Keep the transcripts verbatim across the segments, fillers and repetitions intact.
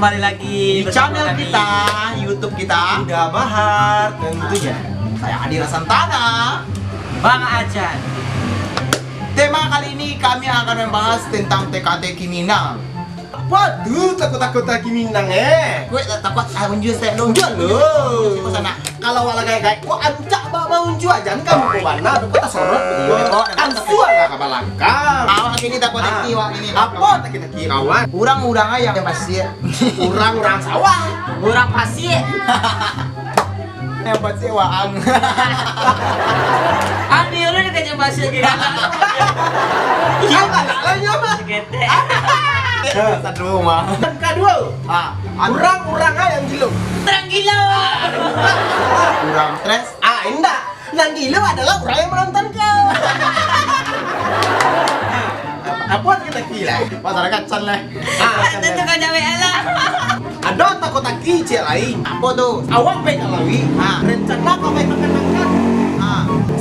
Kembali lagi di channel kita, YouTube kita, Uda Bahar, tentunya. Saya Adi Rasantana. Bang Acan. Tema kali ini kami akan membahas tentang teka-teki Minang. Apo tu takut-takut teki Minang, eh? Kue tak takut, ah, unjua saya lo. Unjua lo. Unjua saya sana. Kalau awak lah gaek-gaek, kok ancak bak maunjua, jan kamu ko bana, kok tasorot. Iyo, kok. Kan suah lah ka balakang. Awak kini takut-taki, awak kini. Apo takut-taki, kawan? Urang-urang aja yang pasti. Urang-urang sawah. Urang pasir. Yang pasti waang. Ambil lu dekat yang pasir gitu. Apa lah, lah, nyo, Mas? Ketek. Satu rumah. Yang kedua, ah, urang-urang yang gilo. Urang gilo. Urang stres. Ah, indak. Nan gilo adalah urang yang menonton kau. Apo takut-taki lah? Masyarakat san lah. Ah, tentu kau jawek lah. Ado takut-taki ciek lain. Apo tu? Awak pai ka lawik. Ha. Rencana kau pai makan-makan. Ha.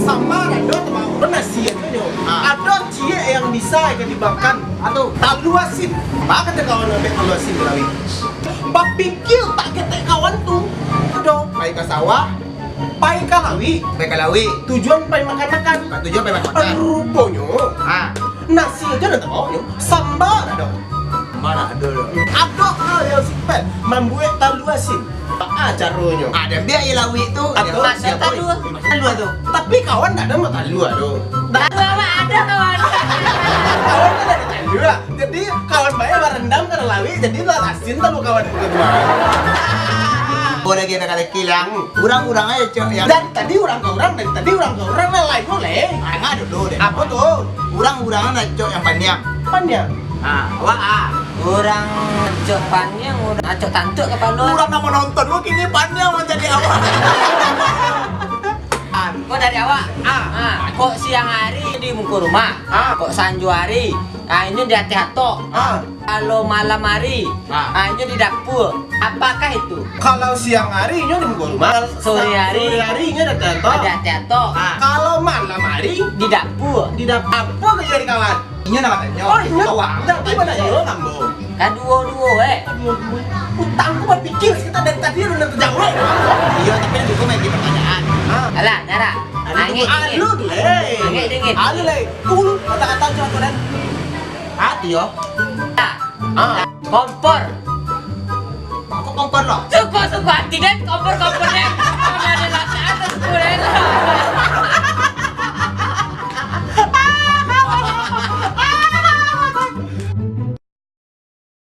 Samba ado tu, nasi tu nyo. Ha. Ado ciek yang bisa ka dimakan. Ado. Talua asin. Baa kato kawan ambiak talua asin ka lawik? Bapikir tak ketek kawan tu. Ado. Pai ka sawah. Pai ka lawik. Pai ka lawik. Tujuan pai makan-makan. Ah, tujuan pai makan-makan. Ruponyo, ha, nasi aja nan tabao nyo, samba dak ado. Samba dak ado doh. Ado hal yang simpel, mambuek talua asin. Baa caronyo? Ah, diambiak i lawik tu. Atau talua. Talua tu. Tapi kawan dak ado talua tu. Talua mah ado, kawan. Kawan kan ado talua. Jadi, kawan bae barandam ka lawik, jadi lah asin talua kawan tu. Boleh kita kali kilang. Urang-urang aja, Cok, yang dari tadi urang ka urang, dari tadi urang ka urang, lah lain boleh. Angah dulu deh. Apo tu? Urang-urang aja, Cok, yang paniang. Paniang? Ah, awak, ah. Urang Cok paniang, urang Cok tantuk kapalo. Urang nan manonton ko kini paniang manjadi awak. Kok dari awak? Ah. Ah, kok siang hari di muko rumah. Ah. Kok sanjo hari, ah, inyo di ateh atok. Ah. Kalau malam hari, ah, inyo di dapua. Apakah itu? Kalau siang hari inyo di muko rumah. Sore hari. Sore hari inyo di ateh atok. Di ateh atok. Ah, kalau malam hari? Di dapua. Di dapua. Apo karajo di kawan? Inyo nan batanyo. Oh, inyo. Awak. Tapi batanyo ambo. Kaduo-duo, eh. Kaduo-duo. Utang ku bapikir, kita dari tadi lu nak terjawab. Iyo, tapi nanti ku main pertanyaan. Ah. Alah, nyarak. Angek dingin. Alu tu, leh. Angek dingin. Alu, leh. Tunggu lu, kata-kata tu, aku, dan. Hati, yo. Ah. Kompor. Kok kompor lo? Suko-suko hati, dan kompor-kompor, dan.